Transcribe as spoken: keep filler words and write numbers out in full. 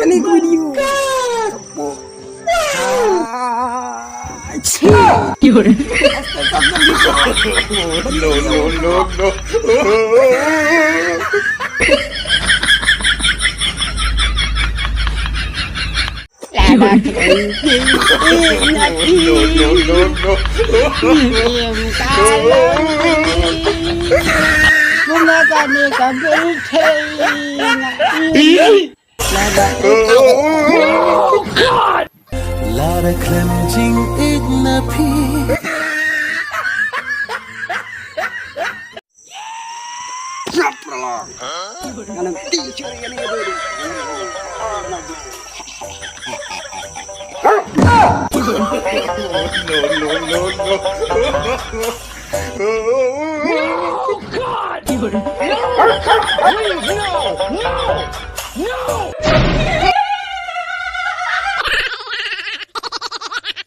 Ni video. Ah, chi. No, no, no, no. Lada khlem jingim na ki. No, no, no, no. Ngim ka long. Kumba kane ka bel thei nga. Lada khlem jingim na phi. Ngam ti churi ïa ni. No, no, no, no. Oh, God! No! Please, no! No! No!